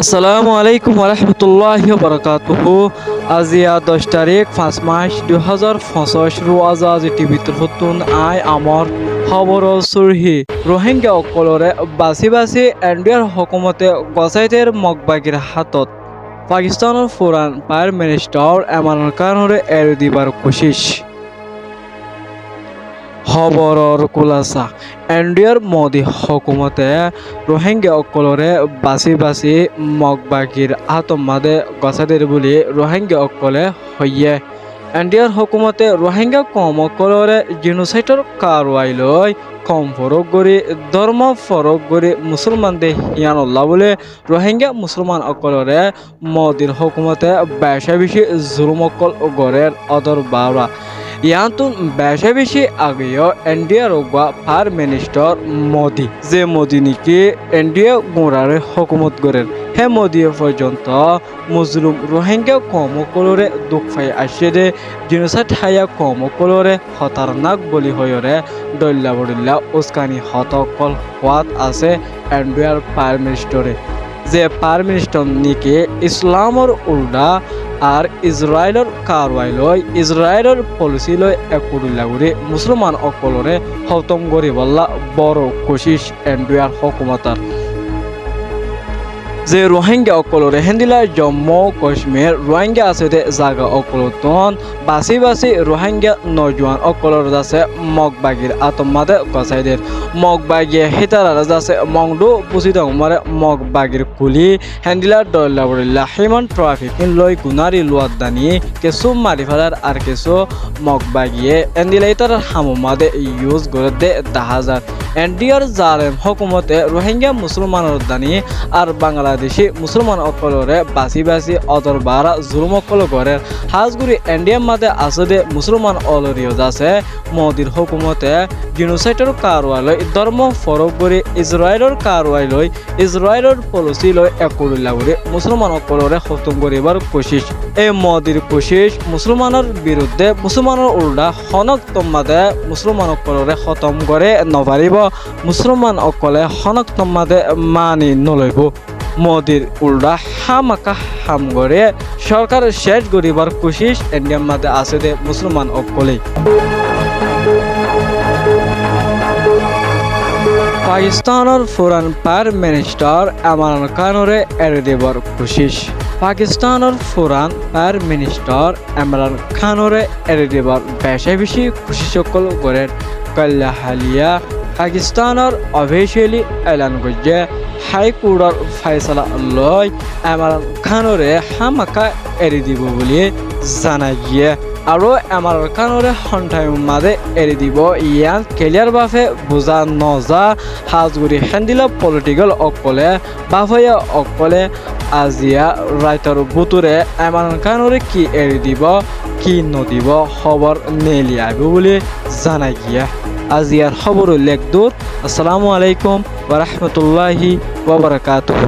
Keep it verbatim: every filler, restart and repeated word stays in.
Assalamu alaikum warahmatulláhi wabarakátuhu. Aziya doc tarík, fañs mac, dui házar foñsíc, Ruáza Azi T V torfóttun aññí amor hóboror surhí. Ruáingga ókkolóre basí-basí Indiyar hókumote gosái der Mog bagir hátot. Pakistánor furan Praim Ministar Imran Kánore eri dibar kucíc. Hóboror kulasa. Indiyar Modi hókumote Ruáingga ókkolóre basí-basí Mog bagir hátor máze gosái der buli Ruáingga ókkolé hoiyé. Indiyar hókumote Ruáingga koum ókkolóre jenosáitor karwai loi koum forók gorí, dórmo forók gorí Musúlman de híyanolla buli Ruáingga Musúlman ókkolóre Modir hókumote becá-becí zulúm ókkol gorér ódor baára. Yiántun becá-becí age yó Indiyar uggúa Praim Ministar Modi, ze Modi néki Indiya guñraré hókumot gorér, hé Modiye foijjonto mozlum Ruáingga koum ókkolóre duk fai aiccé dé, jenosáit háiya koum ókkolóre hotarnak buli hoiyóre dhoilla-bodhoilla uskani hotá ókkol hoóat asé Indiyar Praim Ministare. Ze Praim Ministar néki Islamor uldha ar Israilor karwai loi, Israilor polisi loi ekkudulla gorí Musúlman ókkolóre hótom goríbolla boro kucíc Indiyar hókumotor. Ze Ruáingga ókkolóre héndilla Jommu Kacmir Ruáingga asé dé zaga ókkolottún basí-basí Ruáingga nojuwan ókkolóre zasé Mog bagir átor máze gosái der. Mog bagiye hítararé zasé Mongdu Pusidongmore Mog bagir kuli héndilla dhoilla-bodhoilla híman trafikin loi gunári luwaddani kessú mari félar ar kessú Mog bagiye héndilla ítarar hamor máze yus gorédde dahá zar. Indiyar zalem hókumote Ruáingga Musúlmanor dani ar Bangladeci Musúlman ókkolóre basí-basí ódor baára zulúm ókkol gorér. Hás gorí Indiyar máze asé dé Musúlman ókkolóre yó zasé Modir hókumote jenosáitor karwai loi dórmo forók gorí, Israilor karwai loi, Israilor polisi loi ekkudulla gorí Musúlman ókkolóre hótom goríbar kucíc. E Modir kucíc Musúlmanor birudde, Musúlmanor uldha honók tommáde Musúlman ókkolóre hótom goré nofaríbo, Musúlman ókkolé honók tommáde mani noloibó. Modir uldha hámaka ham goré, sórkar céc goríbar kucíc Indiyar máze asé dé Musúlman ókkolé. Pakistánor furan Praim Ministar Imran Kánore eri dibar kucíc. Pakistánor furan Praim Ministar Imran Kánore eri dibar becá-becí kucíc ókkol gorér. Kailla háliya Pakistánor ofíciyali elan goijjé, Hái Kourtor fáisala loi Imran Kánore hámaka eri dibo buli zana giyé. Aró Imran Kánore hon thaimor máze eri dibo, yián kiliyar báfe buzá noza, hás gorí héndilla politikal ókkolé báfoiya ókkolé aziya raitor bútore Imran Kánore ki eri dibo, ki nodibo, hóbor neeli aibó buli zana giyé. Aziyar hóbor óilde eddúr. Assalamu alaikum warahmatulláhi wabarakátuhu.